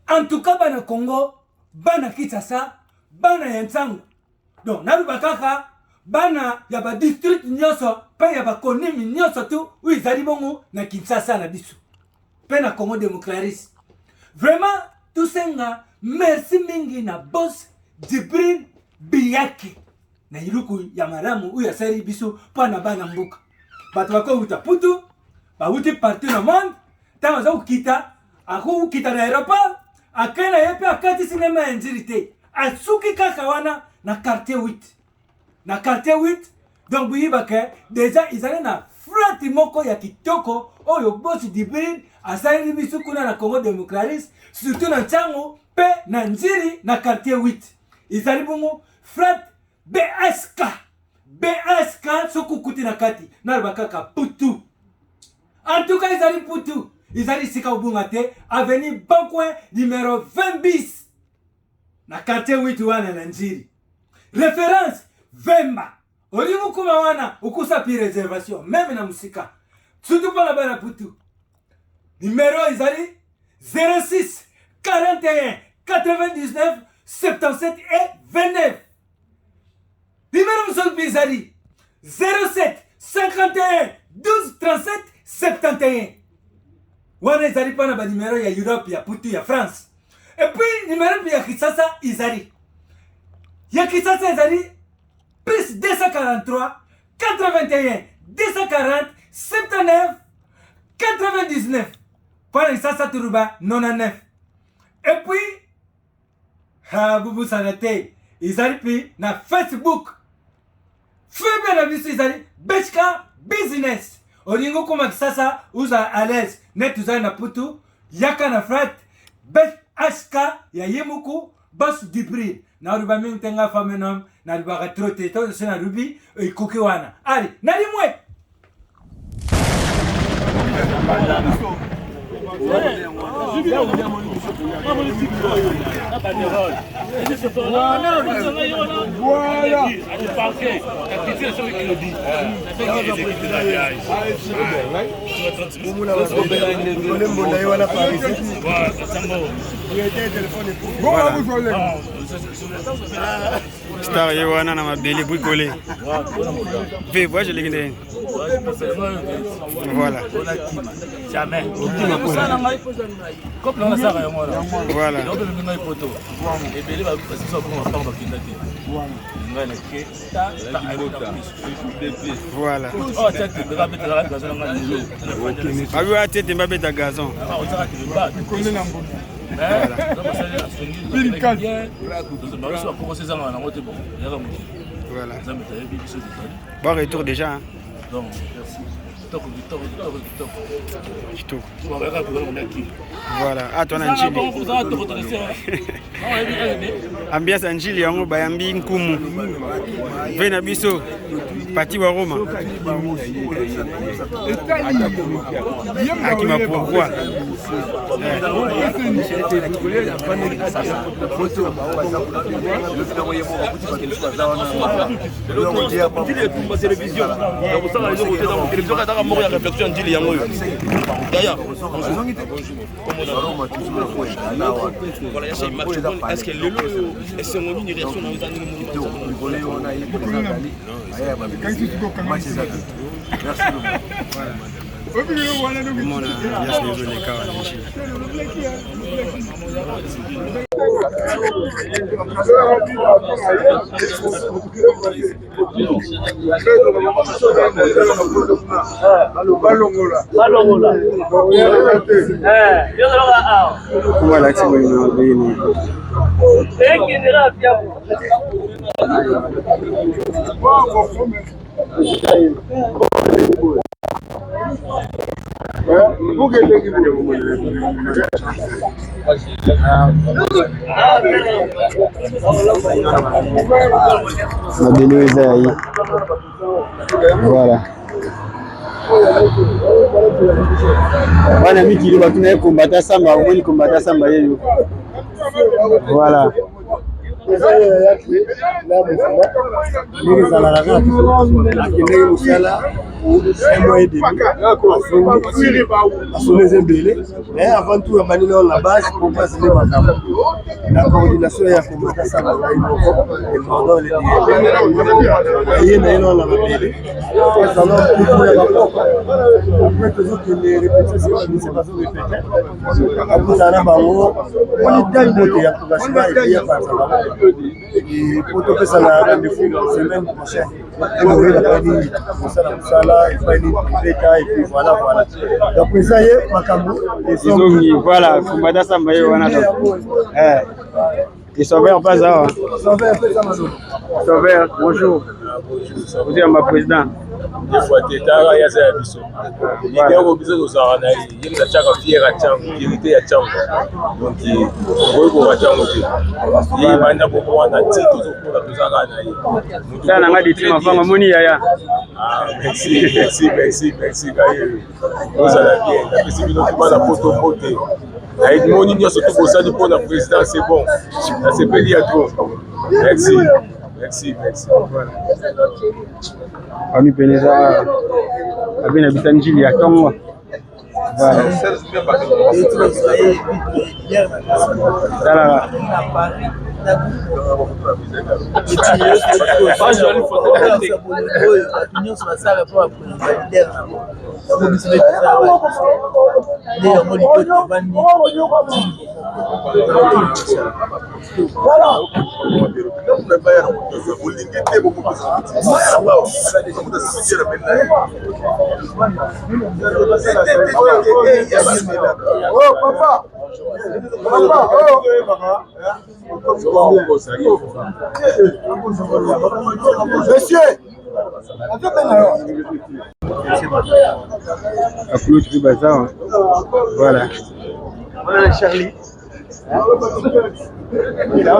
En tout cas bana Congo, bana Kinshasa, bana ya Nsango. Donc naloba kaka bana ya ba district nyonso mpe ya ba konimi nyonso tu oyo ezali bongo na Kinshasa na biso mpe na Congo Democraris. Vraiment tosenga merci mingi na boss Djibril Biyaki na iluku ya malamu oyo asali biso mpo na bana mboka. Bato bakowuta putu, bawuti partout na monde, ntango aza kokita akokita na aéroport akei na ye mpe akatisi meme ya njili te asuki kaka wana na quartier 8 na quartier 8 donc boyeba ke deja ezali na frate moko ya kitoko oyo bosi dibril asaleli biso kuna na congo democraris surtout na ntango mpe na njili na quartier 8 ezali bongo frate bsk bsk soki okuti na kati naloba kaka putu En tout cas ezali mputu ezali esika obunga te avenue bon coin numero 20 bis na quartier 8 wana na njiri reference vemba olingi okoma wana okosa pi reservation meme na mosika surtout mpo na bana putu numero ezali 06 41 99 77 et 29 Numero mosusu mpe ezali 07 51 12 37 71. Wana ezali mpo na banimero ya Europe, ya Putu, ya France. Et puis numero mpe ya Kinshasa ezali ya Kinshasa ezali plus 243 81 240 79 99 mpo na Kinshasa toloba 99 et puis Ha bobosana te ezali mpe na Facebook. Febe na biso ezali Beshka Business. Olingi okoma Kisasa ozala à l'aise neti ozali na Putu, yaka na frat BHK ya ye moko Boss Djibril. Naloba mingi te nga femme homme nalobaka trop te to se nalobi ekoki wana. Ale nalimwe. Star ye wana na mabele bricole. Ve voyage eleki ndenge. Voilà. Jamais. Couple na saka yango wana. Voilà. Donc le ngai poto. Ebele ba basusu ba ba ba kinda te. Ngai na ke ta ta Voilà. Oh tia te ba beta la gazon ngai lelo. Abi wa tete mba beta gazon. Ah otaka te ba. Kone na mbongo. Voilà. Bon retour déjà. Hein. Donc, merci. Kitoko. Voilà. Ah, toi na Njili. Ambiance ya Njili yango bayambi nkumu. Ve na biso Pati wa Roma. Akima pourquoi? Ndili etumba télévision ya kosala eloko te donc télévision kaka moko ya réflexion ya ndili yango oyo yaya est-ce que lelo oyo esengo nini réaction na yo eza ndenge Omona ambiance ezoleka wana Njili. Kuma alakisi bolingo na mabele na ye. Mabele oyo eza ya ye. Voilà. Bana mikili batuna ye kombata samba, omoni kombata samba yeyo. Voilà. Eza yaki na mouvement ndenge ezalaka kaka, akendaki mosala un mois et demi, azongi, basolo eza ebele. Mais avant tout, abandi nao na base po base nde makambo na coordination ya komata sala ngai moko et pardon le directeur ye na ye nao na mabele ezala mpuku ya bakoko. Après tozokende répétition, bamisi bazo répéter, akutana na bango mbote ya encouragement et puis apanza bango po topesana rendez-vous semaine prochaine po koyeba epai nini kosala mosala, epai nini kobeta, et puis voilà, voilà. Donc eza ye makambo. Ezongi, voilà, Kumbata Samba ye wana. Donc eh Sauveur pas awa. Sauveur, pesa maloba. Sauveur, bonjour. Ozuyamba président. Des fois te, tala, ye aza ya biso leader oyo biso tozalaka na ye. Ye moto atiaka fier ya Ntango, fierité ya Ntango. Donc okoki koka Ntango te. Ye banda boko wana ti tozokola, tozalaka na ye. Tala nanga diti mafanga moni yaya. Ah, merci, merci, merci, merci. Kaye ozala bien. Napesi bino bana poto mbote na moni nyonso to bosali mpona président. C'est bon, nasepeli ya trop. Merci, merci, merci. Famille pene eza abe na biso Njili ya ntongo. Voilà, talaka. Bato nyonso basala mpo bakonza leader na bango, yango biso mpe tosala nde yango libota evandi. Oh papa, papa, oh. Monsieur. Bakulutu mpe baza awa. Voilà. Voilà Charlie. Bien, bien.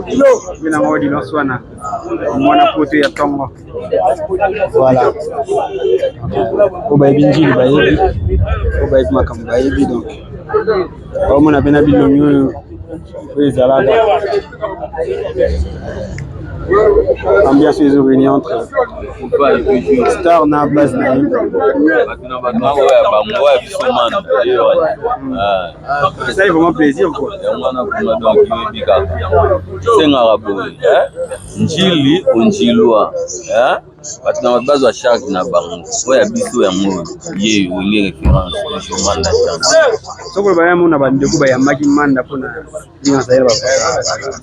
Kilo. Mpe nango dimanche wana mwana poto ya ntongo. Voilà, oyo bayebi Njili bayebi, oyo bayebi makambo bayebi. Donc baomona mpe na bilongi oyo oyo ezalaka ambiance oyo ezoréunir entre star na base na ye. Bato na bato oyo ya bango ya biso mana ye wana. Esali vraiment plaisir quoi. Yango wana kuma. Donc yoyebi kaka esengaka boye Njili onjilwa, bato na bato bazwa charge na bango. Oyo ya biso yango ye Wenge référence, toujours Manda Chante. Soki oloba ya mona bandeko bayambaki Manda mpona ndenge azali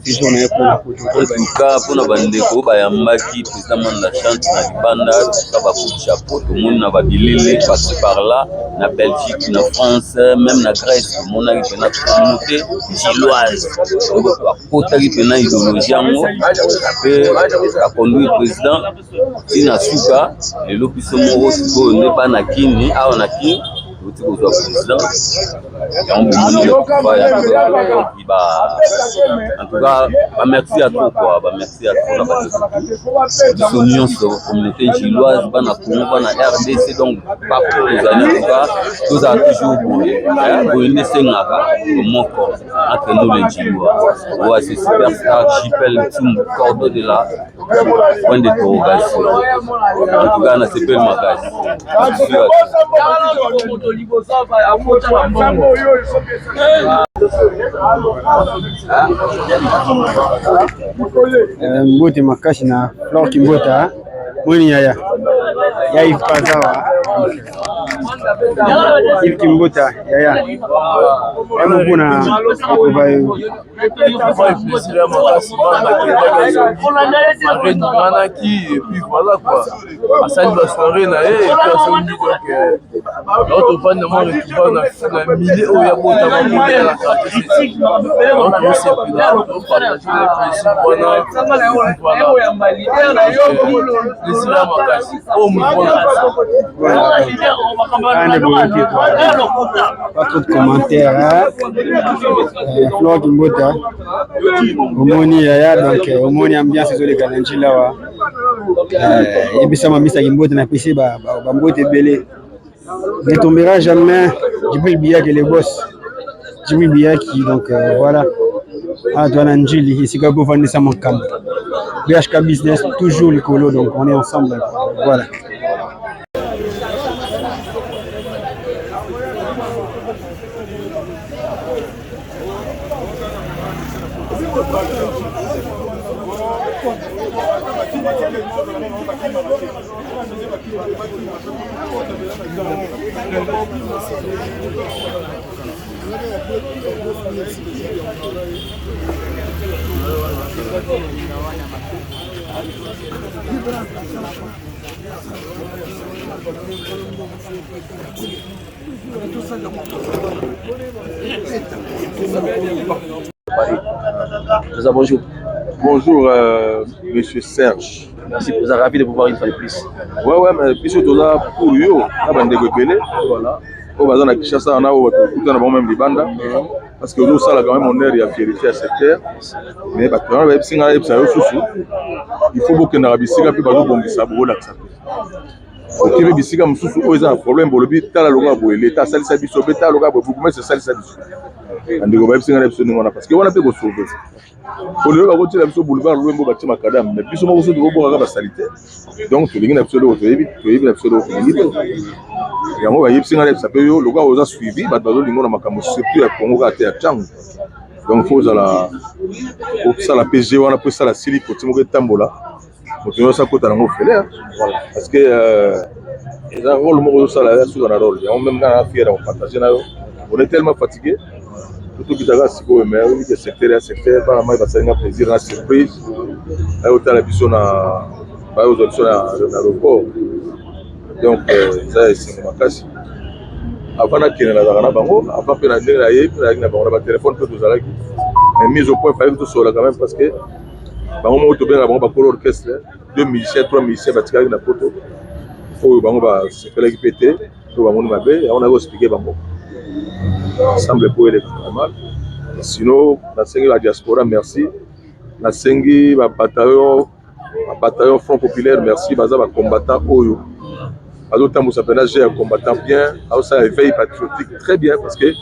séjour na ye mpona poto. En tout cas, mpona bandeko oyo bayambaki président Manda Chante na libanda, tuka bacoup de chapeau. Tomoni na babilile par-ci par-là, na Belgique, na France, même na Grèce, tomonaki mpena communauté njiloise bakotaki mpena idéologie yango mpe baconduire président ntina suka. Lelo biso moko sikoyo nde bana Kini awa na Kini touti kozwa président yango. Bomoni ba en tout cas bamerci à trop quoi, bamerci à trop na bandeko biso nyonso, communauté njiloise, bana Congo, bana RDC, donc partout tozali. En tout cas tozala toujours boye boye nde esengaka moko entre nous les Njilois. Ouais, c'est superstar Chipel Ntumbu, cordeau de la point d'interrogation. En tout cas nasepeli makasi. Merci. Mbote makasi na Flore Kimbota moni yaya ya Yves Pazawa, Yves Kimbota yaya emo mpona ekova yo. Plaisir ya makasi. Bana rendumanaki et puis voilà quoi, asali basoirée na ye et puis azongi. Donc donc tovanda mwa retrouva na milieu oyo ya botama monene na quartier. Donc tosepela, topartage plaisir wana. Voilà, plaisir ya makasi oyo mouvement na biso. Ande boyoki quoi, pas trop de commentaires hein? Flore Kimbota omoni yaya, donc omoni ambiance ezoleka na Njila awa. Eh, yebisa mamisa kimbote na pesi ba ba mbote ebele. Ne tombera jamais Djibril Biyaki le boss. Djibril Biyaki donc euh, voilà. Ah toi na Njili esika bovandisa makambo. BHK business toujours likolo donc on est ensemble. Voilà. Président, bonjour. Bonjour, euh, monsieur Serge. Merci, président. Ravi de vous voir une fois de plus. Ouais, ouais, mais biso toza pour yo, na bandeko ebele. Voilà. Oyo baza na Kinshasa wana oyo bato okuta na bango meme libanda. Parce que ozosala quand même honneur ya vérité ya secteur. Mais bato wana bayebisi ngai nayebisa yo susu. Il faut bokendaka bisika mpe bazobongisa bokolakisa mpe. Oke mpe bisika mosusu oyo eza na problème bolobi tala lokola boye leta asalisa biso mpe tala lokola boye bourgmestre asalisa biso. Bandeko bayebisi ngai na biso ndenge wana parce que wana mpe kosauve. Po lelo bakotiela biso boulevard Luembo batie makadam mais biso moko soki tokobwaka kaka basalite donc tolingi na biso eloko toyebi toyebi na biso eloko tolingi te yango bayebisi ngai nayebisa mpe yo lokola oza suivi bato bazolingo na makambo surtout ya Congo kaka te ya Tshangu donc fo ozala osala mpe jeu wana mpo esala sili koti moko etambola moto nyonso akota nango ofele parce que euh, eza role moko ozosala ya suka na role yango meme nga na fier ya kopartage na yo on est tellement fatigué totokitaka sikoyo mais oyebi ke secteur ya secteur bana mai basali nga plaisir na surprise baye kotala biso na baye kozwa biso na aéroport donc euh, eza esengo makasi avant nakende nazalaka na bango avant mpe na ndenge naye mpe nazalaki na bango na batelefone mpe tozalaki mais mise au point fallait tosolola quand même parce que bango moko tobengaka bango bakolo orchestre deux musiciens trois musiciens batikalaki na poto oyo bango basepelaki mpe te to bamoni mabe yango nayaki koexplike bango ensemble mpo eleka normal sinon nasengi ba diaspora merci nasengi ba bataillon ba bataillon front populaire merci baza ba combattant oyo azotambusa mpena jeu ya combattant bien azosala éveil patriotique très bien parce que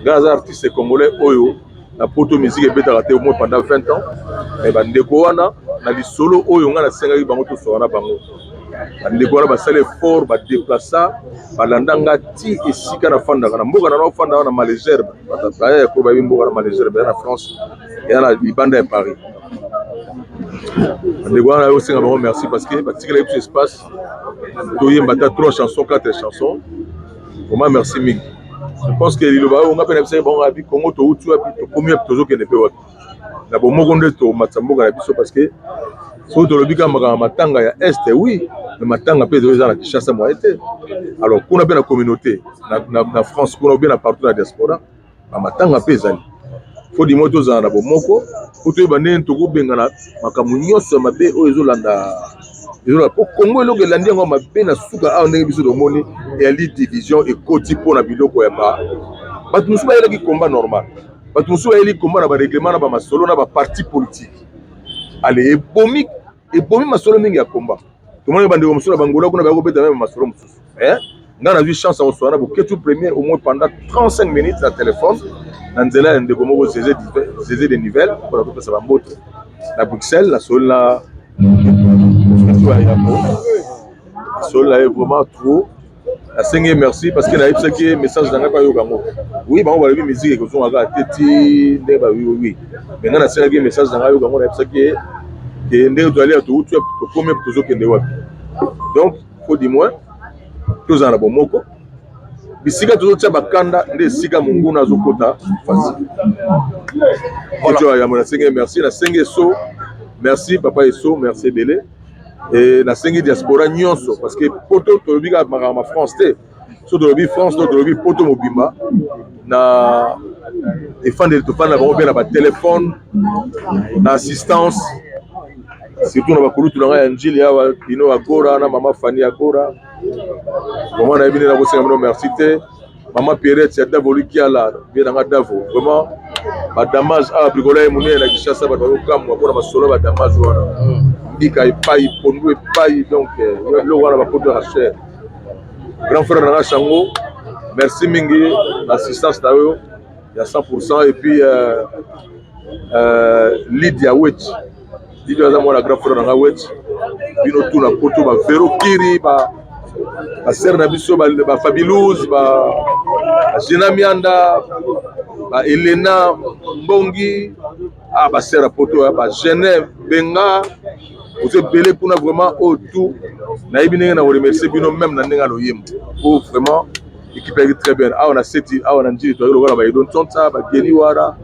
ngai aza artiste congolais oyo na poto musique ebetaka te au moins pendant 20 ans mais bandeko wana na lisolo oyo ngai nasengaki bango tosoka na bango bandeko wana basali effort badeplaça balanda nga ti esika nafandaka na mboka na naofanda wana malesherbe baya ya kolo bayebi mboka na malesherbe ya na france ya na libanda ya paris bandeko wana nayosenga bango merci parce que batikelaki biso espace toyemba ata 3 chansons 4 chansons vraiment merci mingi je pense que liloba oyo nga mpe nayebisaki bango abi congo touti wapi tokomi wapi tozokende mpe wapi na bomoko nde tomatisa mboka na biso parce que soki tolobi kaka makambo matanga ya est oui mais matanga mpe eza na kinshasa moye te alors kuna mpe na communauté na, na, na france kuna obie na partout na diaspora bamatanga mpe ezali fo dimo tozala na bomoko mpo toyeba ndenge tokobengana makambo nyonso ya mabe oyo ezolanda ezolanda mpo kongo eloko elandi yango mabe na suka awa ndenge biso tomoni eyali division ekoti mpo na biloko ya ba bato mosusu bayelaki combat normal bato mosusu bayeli combat na bareglement na bamasolo na baparti politique ale ebomi ebomi masolo mingi ya combat tomoni bandeko mosusu na bangola kuna baya kobeta meme masolo mosusu eh? ngai nazwi chance ya koswana boketshu premier au moins pendant 35 minutes na telefone na nzela ya ndeko moko zeze de nivelle mpona kopesa bambote na bruxelles nasoli na yambo nasoli na ye vraiment trop nasengi ye merci parce que nayebisaki ye message na ngai mpe ayoka yango oui bango balobi musique ekozonga kaka te ti ndenge balobi oui mais ngai nasengaki ye message na ngai ayoka yango nayebisaki ye ke ndenge tozali ya touti wapi tokomi wapi tozokende wapi donc faut du moins tozala na bomoko bisika tozotia bakanda nde esika monguna azokota facile voilà. Yambo nasengi ye merci nasengi eso merci papa eso merci ebele e nasengi diaspora nyonso parce que poto tolobi kaka makambo ya france te so tolobi france to tolobi poto mobimba na efandeli tofanda bango mpe na batelefone na assistance surtout na bakulutu na ngai ya njili awa bino agora na mama fani agora vraiment nayebi nde nakosenga bino merci te mama pierrette ya davo likiala vie na nga davo vraiment badamage awa bricola ye monene na kinshasa bato bazokamwa mpona masolo ya badamage wana mm. Mabika epai, pondu epai, donc eh, biloko wana bapoto ya cher. Grand frère na nga Shango, merci mingi na assistance na yo ya 100% et puis euh, euh, Lydia Wetch. Lydia aza mwana grand frère na nga Wetch. Bino tout na poto ba Vero Kiri ba ba sœur na biso ba, ba Fabilouse ba, ba Gina Mianda ba Elena Mbongi ah ba sœur ya poto ba Genève Benga ozo ebele kuna vraiment oyo tout nayebi ndenge na koremercier bino meme na ndenge ya loyembo po vraiment équipe ayaki très bien awa na seti awa na njili toyaki lokola baedo ntsonsa bageni wara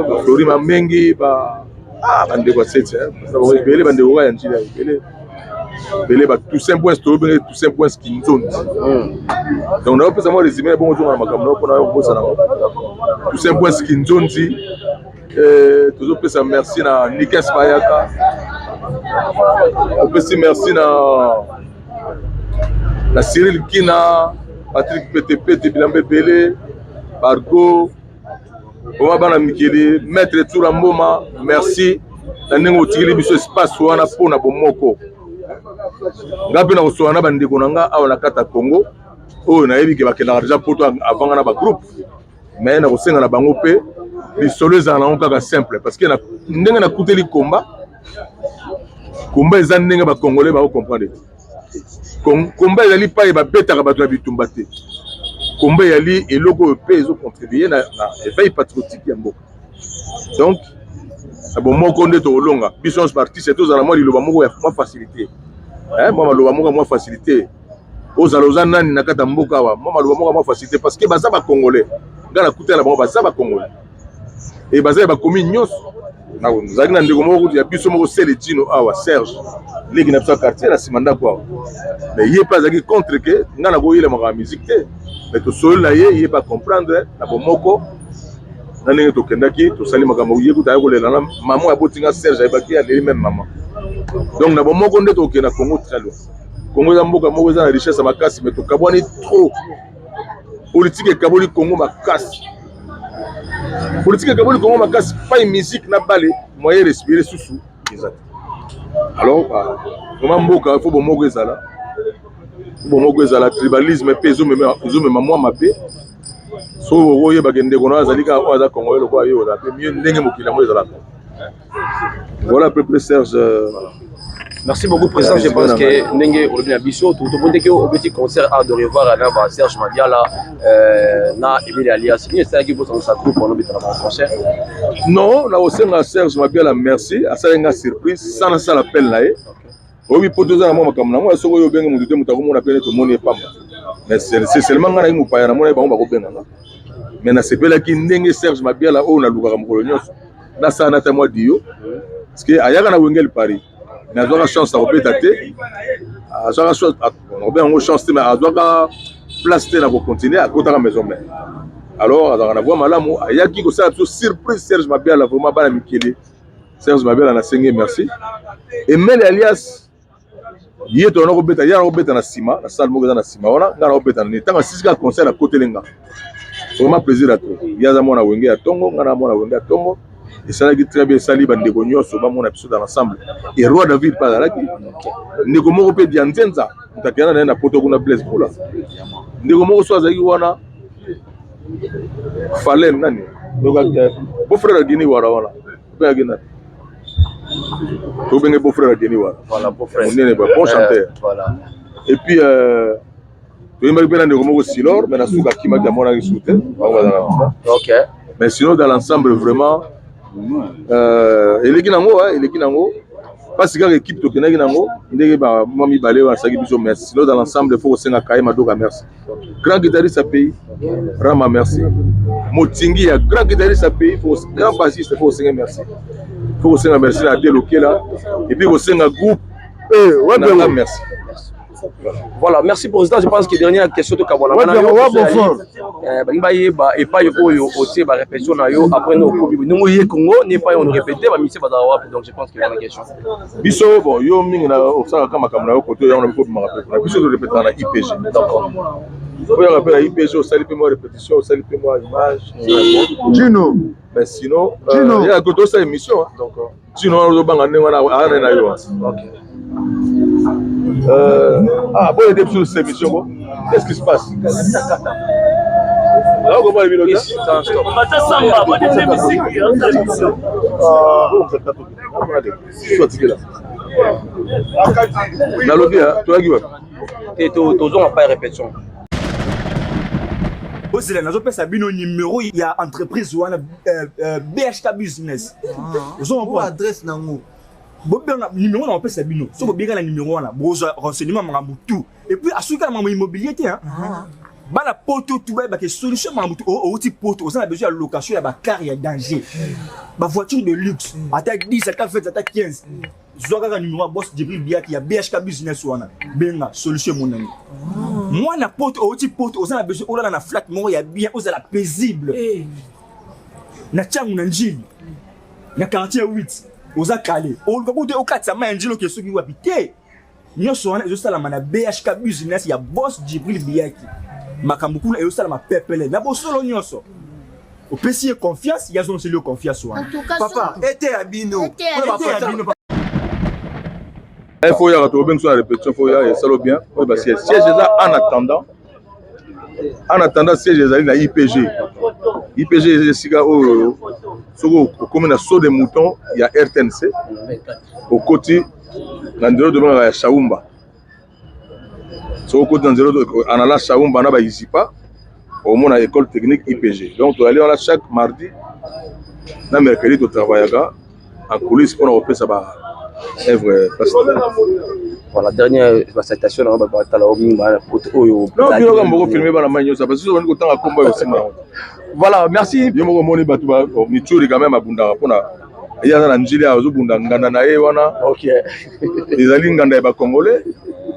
baflori mamengi ba ah, bandeko ya seti bango ebele bandeko kaka ya njili ya ebele ebele ba toussaint points tobenge toussaint points kinzonzi hmm. donc naopesa mwa résumé ya bongo ozonga na makambo nao mpona yo kobosana yango toussaint points kinzonzi eh, tozopesa merci na nikes bayaka opesi merci na na Cyril Kina, Patrick Petepete, bilamba ebele, Bargo, oma bana mikili, Maître Tsura Mboma, merci na ndenge otikeli biso espace wana mpo na bomoko. Nga mpe nakosola na bandeko na nga awa na kati ya Congo oyo nayebi ke bakendaka deja poto avant nga na ba groupe mais nakosenga na bango mpe lisolo ezala nango kaka simple parce que ndenge nakuteli combat combat eza ndenge ba congolais bako comprendre te combat ezali pai babetaka bato na bitumba te combat ezali eloko oyo mpe ezo contribuer na, na éveil patriotique ya mboka donc na bomoko nde tokolonga biso nyonso baartiste tozala mwa liloba moko ya mwa facilité eh, mwa maloba moko ya mwa facilité ozala oza nani na kati ya mboka awa mwa maloba moko ya mwa facilité parce que baza bacongolais ngai nakutana na bango baza bacongolais e baza ya bakomi nyonso nazalaki na ndeko moko kutu ya biso moko sele jino awa serge leki na biso ya quartier na nsima ndako awa mais ye mpe azalaki contre ke ngai nakoyela makambo ya musique te mais tosololi na ye ye mpe acomprendre na bomoko na ndenge tokendaki tosali makambo ye kutu aye kolela na mama aboti nga serge ayebaki aleli meme mama donc na bomoko nde tokokenda congo très loin congo eza mboka moko eza na richesse ya makasi mais tokabwani trop politike ekaboli congo makasi politike ekaboli congo makasi pai musique na bale moyen respire susu eza te alors vraiment mboka fo bomoko ezala bomoko ezala tribalisme mpe ezomema mwa mabe soki okoyebaka ndeko na yo azali kaka oyo aza congolais lokola yo ozala mpe mieux ndenge mokili yango ezalaka Voilà à peu près Serge. Euh, Merci beaucoup président, je pense que ndenge olobi na biso tomonde ke obeti concert art de revoir na ba Serge Mabiala euh, na Emile Alias. Nini esalaki bosangisa groupe wana obetaka ba concert? Non, na kosenga Serge Mabiala merci, asalaki nga surprise sans nasala appel na ye. Oyebi po toza na mwa makambo na yango soki oyo obenge moto te moto akomona mpe neti omoni ye pamba. Mais c'est seulement nga nayi mopaya namona bango bakobenga nga. Mais nasepelaki ndenge Serge Mabiala oyo nalukaka mokolo nyonso. nasala nata mwa dio parce que ayaka na wengel paris mais azwaka chance ya kobeta te azwaka chance nakobenga yango chance te mais azwaka place te na kocontinue akotaka maison mère alors azalaka na voix malamu ayaki kosala biso surprise serge mabiala vraiment bana mikili serge mabiala nasengi merci emele alias ye tona kobeta ye akobeta na nsima na salle moko eza na nsima wana ngai nakobeta na nini ntango asisi kaka concert akoteli nga vraiment plaisir ya trop ye aza mwana wenge ya tongo ngai na mwana wenge ya tongo esalaki très bien esali bandeko nyonso bamona biso dans l'ensemble et roi david mpe azalaki ndeko moko mpe dianzenza moto akenda na ye na poto kuna blaise bula ndeko moko so azalaki wana falen nani beau frère ya guinée wara wana mpe ayaki nani tobenge beau frère ya Denis wana voilà beau frère monene ba bon chanteur voilà et puis euh, toyembaki mpe na ndeko moko silor mais na suka akimaki amonaki su te bango bazalaka kuna ok mais sinon dans l'ensemble vraiment euh, eleki nango eleki nango mpasi kaka équipe tokendaki nango ndenge mwa mibale oyo asalaki biso merci sinon dans l'ensemble faut kosenga kaye madoka merci grand guitariste ya pays Rama merci Motingi ya grand guitariste ya pays faut grand bassiste faut kosenga merci faut kosenga merci na Adel Okela et puis kosenga groupe eh ouais na merci Voilà, merci président. Je pense que dernière question de Kabwana. Ouais, ouais, bon balingi bayeba epai oyo otie ba répétition na yo après no okomi ndenge oye Congo ni epai on répété ba musicien bazala wapi donc je pense que wana question. Biso bon yo mingi na osalaka makambo na yo kote yango na biso bimaka pe kuna biso to répétaka na IPG. D'accord. Oyaka mpe na IPG, osali mpe mwa répétition, osali mpe mwa image. Gino. Mais sinon, Gino. yaka tosala émission, hein. Donc Sinon wana ozobanga ndenge wana aana na yo. Ok. Ah, bon, était sur cette émission, quoi. Qu'est-ce qui se passe? Là, comment les bino? Ah, nalobi toyaki wapi? Te, tozonga pa répétition. Ozela, nazopesa bino numéro ya entreprise wana, BHK Business. Ozomona adresse nango. Bobenga numéro na opesa bino. So bobenga na numéro wana, bozwa renseignement, makambo tout. Et puis asuki na makambo immobilier te, hein. Bana poto tu bayebaka solution makambo tu. Outi poto, oza na besoin ya location ya bacar ya danger, bavoiture de luxe, ata 10, ata 20, ata 15, zwa kaka numéro ya boss Djibril Biaki ya BHK Business wana, benga, solution emonani. Mwana poto, outi poto, oza na besoin olala na flat moko ya bien, ozala paisible na ntiango na Njili na quartier 8, oza kale, oluka kutu okatisa mai ya Njili, oke soki wapi te. Nyonso wana ezosalama na BHK Business ya boss Djibril Biaki. Makambo kuna ezosalama pepele na bosolo nyonso. Opesi ye confiance, ye azongiseli yo confiance wana. Papa, ete ya bino. Ete ya bino. Il faut yaka, tokobengi so na répétition, faut ya esalo bien oyo basiège. Siège eza en attendant, en attendant siège ezali na IPG. IPG eza esika oyo soki okomi na saut de mouton ya RTNC, okoti na nzela tobengaka ya Shaumba. Soki okoti na nzela anala Shaumba na baizipa, omona école technique IPG. Donc toyali wana chaque mardi na mercredi, totravaillaka en coulisse mpona kopesa ba œuvre place. Voilà, dernière basalutation na batala oyo mingi bana poto oyo. Non, bino kaka moko filme bana mai nyonso, parce que bandi kotanga kombo oyo osima yango. Voilà, merci. Yo moko omoni bato Mitsuri quand même abundaka mpona ye, aza na Njili, azobunda nganda na ye wana. Ezali nganda ya bacongolais,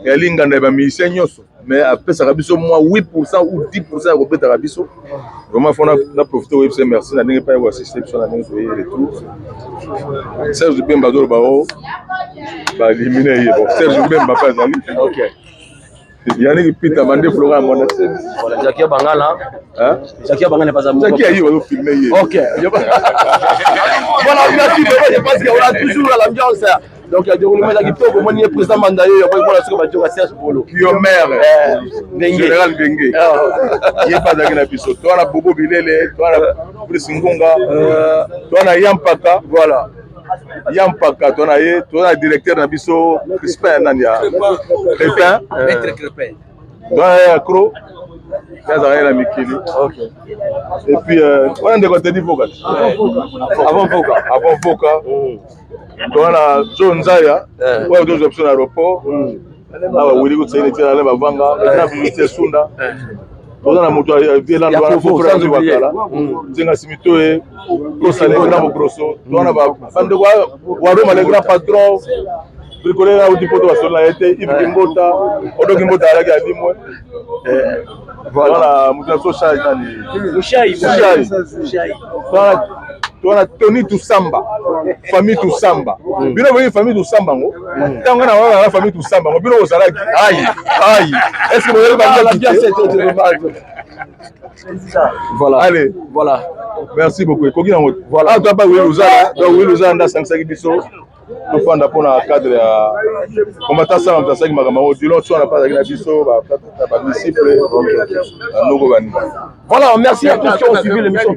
ezali nganda ya bamusicien nyonso, mais apesaka biso mwa 8% ou 10% ya kobetaka biso. Vraiment, faut na profite oyebisa merci na ndenge mpe koassiste biso na ndenge toye retour. Serge Bemba azoloba o baélimine ye. Bon, Serge Bemba mpe azali. Yannick Pita Bande Flora Mwana Semi. Voilà, Jackie Bangala. Hein? Jackie Bangala n'est pas à moi. Jackie ayi bazo filmer ye. Ok. Voilà, merci vraiment, je pense qu'on a toujours l'ambiance. Donc, déroulement ya kitoko, omoni ye président Manda yo, yo soki bajoka Serge Polo. Kiomer. Ndenge. Général Ndenge. Ye mpe azalaki na biso. Toa na Bobo Bilele, toa na Brice Ngunga, toa na Yampaka. Voilà. Yampaka, toa na ye, toa na directeur na biso Crispin nani ya Crépin. Maître Crépin. Toa na ye Acro. Ye azalaki na mikili. Et puis wana ndeko Tedi Voka. Avant Voka. Avant Voka. Toa na Jo Nzaya. Oyo tozwa biso na aéroport. Awa wili kotisaini tia na bavanga na bitie sunda. Toza na moto vielando wana wakala nzenga simitoe kosa le grand mogroso. Toza na bandeko Waroma, le grand patron bricoleur auti poto, basolo na ye te, Yves Kimbota, Odo Kimbota alaki alimwe. Voilà, moto na biso Shai nani, Mushai. Mushai. Toza na Tony Tusamba, famille Tusamba. Bino boyebi famille Tusamba ngo? Ntango na wana na famille Tusamba ngo, bino bozalaki ai ai, est ce que bozali? Bangi. Voilà. Allez. Voilà. Merci beaucoup. Ekoki nango. Voilà. Ah, toi ba Willy Luzala, donc Willy Luzala nda asangisaki biso tofanda mpona cadre ya combattant sala moto asalaki makambo yango. Dilon so wana mpe azalaki na biso, badisciple, bandoko, baninga. Voilà, merci à tous qui ont suivi l'émission.